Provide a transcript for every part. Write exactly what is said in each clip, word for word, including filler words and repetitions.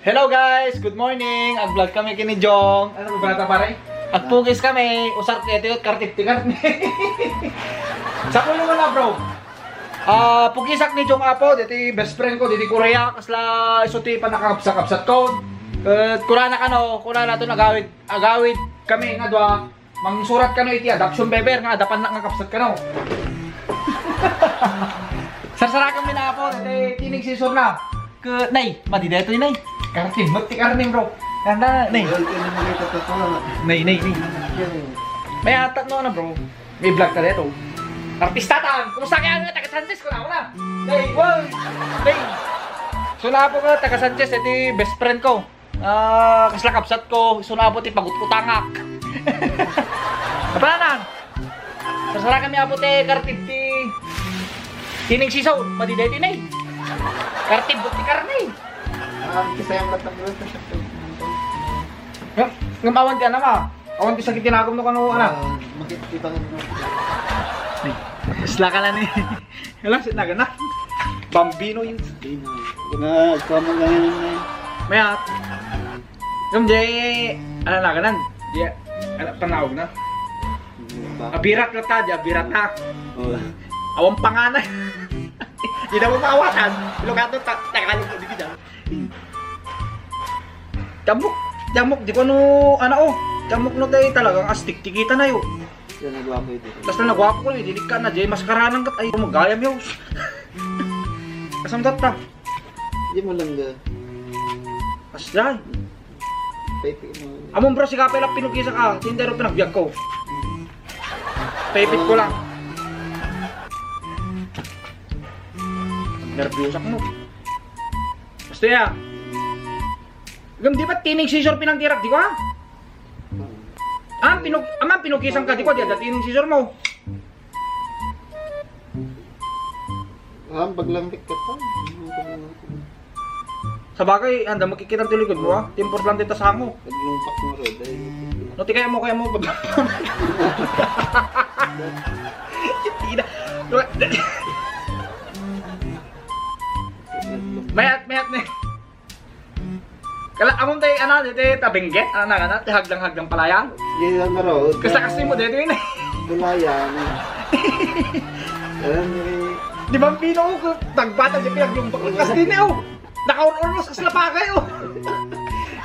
Hello guys, good morning. Ag-vlog kami ken ni Jong. Ano ba ta, pare? Agpugis kami, usar ket iti kartib ti karne. Sa pulo mo na, bro. Ah, pugisak ni Jong Apo, diti best friend ko, diti Korea, kasla isu ti pannakakabsat-kabsat ko. Ket kunana kano, kunana to nagawid, agawid kami nga dua. Mangsurat kano iti adoption paper nga adda pannak nga kabsat kano. Sarsarakan mi na, Apo, daytoy tining sisor na. Ke, nay, madi daytoy, nay. Kartim, met ti karnim, bro. Nanda, nay. Well, kaya mo kita tatawa. Nay, nay, nay. Yan. May atat no, ano, bro? May vlog ka dito. Artista tan. Kumusta kaya nga taga Sanchez ko na, wala? Nay, well. Nay. So, na po ka, taga Sanchez, iti best friend ko. Ah, kasla kabsat ko, isu na Apo ti pagututangak. Kapanan? Sarsarakan mi, Apo, ti kartib ti tining sisor, madi daytoy, nay. Kartib ti karne. Ah, kisayam lang tayo sa shop. Ngem, ngem awan ti anam, ah. Awan ti sakit ti nagum no kano, anak. Ah, makikita mo. Ay, isla ka lang, eh. Hala, si nagana. Bambino yun. Bambino. Kuna, sama ganyan na. Mayat. Ngem di, ano na kanan? Di, ano, panawag na? Ba? Abirat na ta, di abirat na. Oh. Awan panganay. Di na mo maawatan. Ilocano, ta-, Tagalog ko, di kita. Tiammok, tiammok, di ko ano, ano, oh. Tiammok no tayo talagang astig, tikita na yun. Yan, nagwapo ito. Basta nagwapo ko, eh, dinig ka na, di maskaranan kat, ay, magayam yun. Asam tatta? Di mo lang ga. Aslan. Pwede mo. Amon bro, si Kapay lang pinugisan ka, tindero pinagbiag ko. Paipit ko lang. Nervyosak mo. Basta ya. Gam, di ba tining sisor pinangtirak, di ko, ha? Ah, pinug-, ama, pinugisan ka, di ko, di ada tining sisor mo. Ah, baglang tikkat pa. Sa bagay, anda makikita ti likod mo, ah. Importante ta sango. Naglumpak mo, Rod, ay. No, ti kaya mo, kaya mo, pag- Mayat, mayat na. Kala, amon tayo, ano, dito, tabingget, ano na, ano, ti hagdang-hagdang palayan. Yan lang, Rod. Kasta kasi mo, dito yun, eh. Palayan. Alam mo, eh. Di ba, Pino, oh, tagbata, di pinaglumpak. Kasi din, eh, oh. Nakaururnos, kasla pa kayo.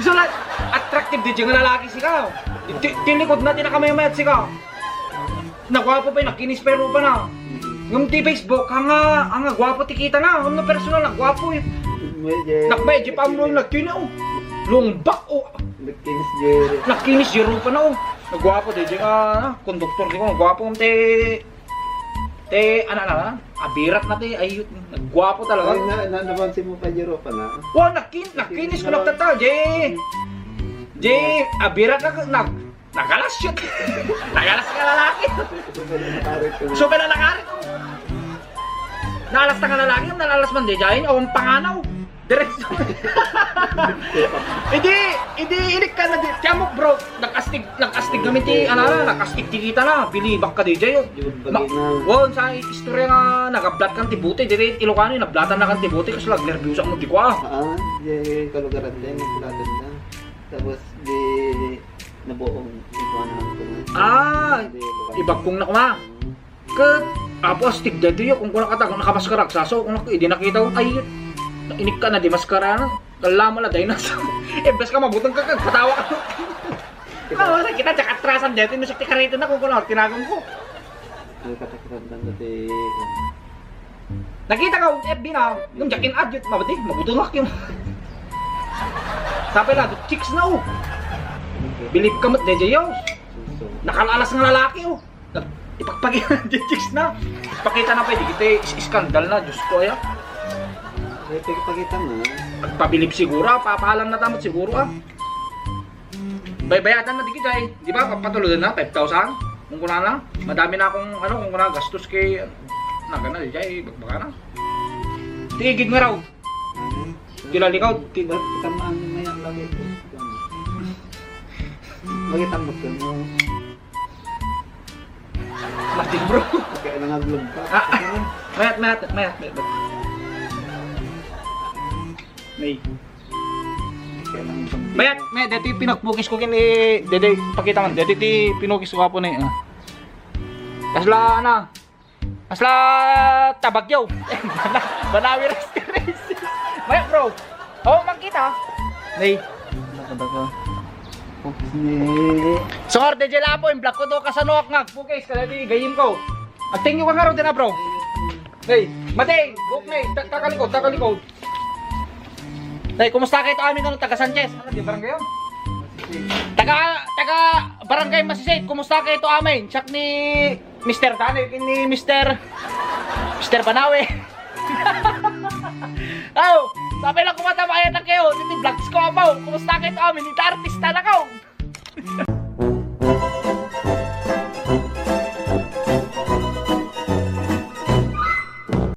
So, la-, attractive di nga lalaki sika. Ti-, tinikod na, tinakamayamayat sika. Nagwapo pa, nakinis pa yung rupa na. Ngem ti Facebook, hanga, hanga gwapo ti kita na. Ngem no personal, nagwapo, eh. Nakbay, di pa mo nagkini, oh. Lumbak, oh. Nakinis, Jerry. Nakinis, Jerry pa na, oh. Nagwapo, di, di, ah, konduktor, di ko, nagwapo, te, te, ano, ano, ano? Abirat na, te, ay, nagwapo talaga. Ay, na, na, napansin mo pa, Jerry, pa na? Wa, nakin-, nakinis ko, nagtata, di, di, abirat na, nag-, Nakalas yun. Nakalas nga lalaki. Super na nakarit. Nakalas na nga lalaki, nakalas man di dyan. Awan panganaw. Diretso. Idi, idi, inik ka na di. Tiyan mo, bro. Nakastig, nakastig kami ti, ano, nakastig ti kita na. Bilibak ka di dyan. Ma-, won, sa istorya nga, nagablat kan ti buti. Diri, Ilocano, nablatan na kan ti buti. Kasi nagnerbiyosa mo di kwa. Ah, di kalugaran din. Nablatan na. Tapos, di, Nabuong ikuan man ko na. Ah, ibagkong na kuma. Mm. Ket, apo, astig daytoy, kung kuna kata, kung nakamaskara, agsasaw, kung nak-, idi nakita ko, ay, inik ka na di maskara, no? Kala mo la, dinosaur. Eh, bes ka, mabutang ka, kag patawa ka. Ah, wala kita, tsaka atrasan daytoy, no, sakti karito na, kung kuna, tinagom ko. Ang katakitan na ti, nakita ka, F B na, yung jack in adjut, mabati, mabutulak yung. Tapay la, chicks na, oh. Bilib ka met, D J, yo. Nakalalas nga lalaki, oh. Nag-, ipagpakita, chicks na. Pakita na pwede, kita is-, iskandal na, Diyos ko, aya. Ay, ipagpakita na. Pagpabilib siguro, ah, papahalan na tamot siguro, ah. Baybayadan na, di kita, eh. Di ba, papatulodan na, five thousand? Kung kuna na, madami na akong, ano, kung kuna, gastos kay, nagana, di kay, bagbaka na. Tigid nga raw. Kila likaw, ti- Ba't kita maano na yan lagi? Lagi tambot ka mo. Mati, bro. Kaya lang ang lumpa. Ah, mayat, mayat, mayat, mayat, mayat. May. Mayat, may deti pinakbukis ko kin, eh, deti pakita man, deti ti pinukis ko apo na, ah. Kasla, ano? Kasla tabagyo. Banawi restoration. Mayat, bro. Oh, magkita. Nay. Nakadaka. Oops, ni. Sir, D J Lapo, in-block ko to kasano ak nga bukis, kada ti gayim ko. Agtingyo ka nga ron din, ah, bro. Nay, mati, buk, nay, ta-, takalikod, takalikod. Nay, kumusta kayo to amin, ano, taga Sanchez? Ano, di barangay yun? Taga, taga barangay Masisit, kumusta kayo to amin? Siak ni Mister Dani, ni Mister, Mister Banawi. Aw, sabi lang kumata, makaya na kayo, dito vlogs ko, apaw. Kumusta kayo to amin? Ita artista na ko.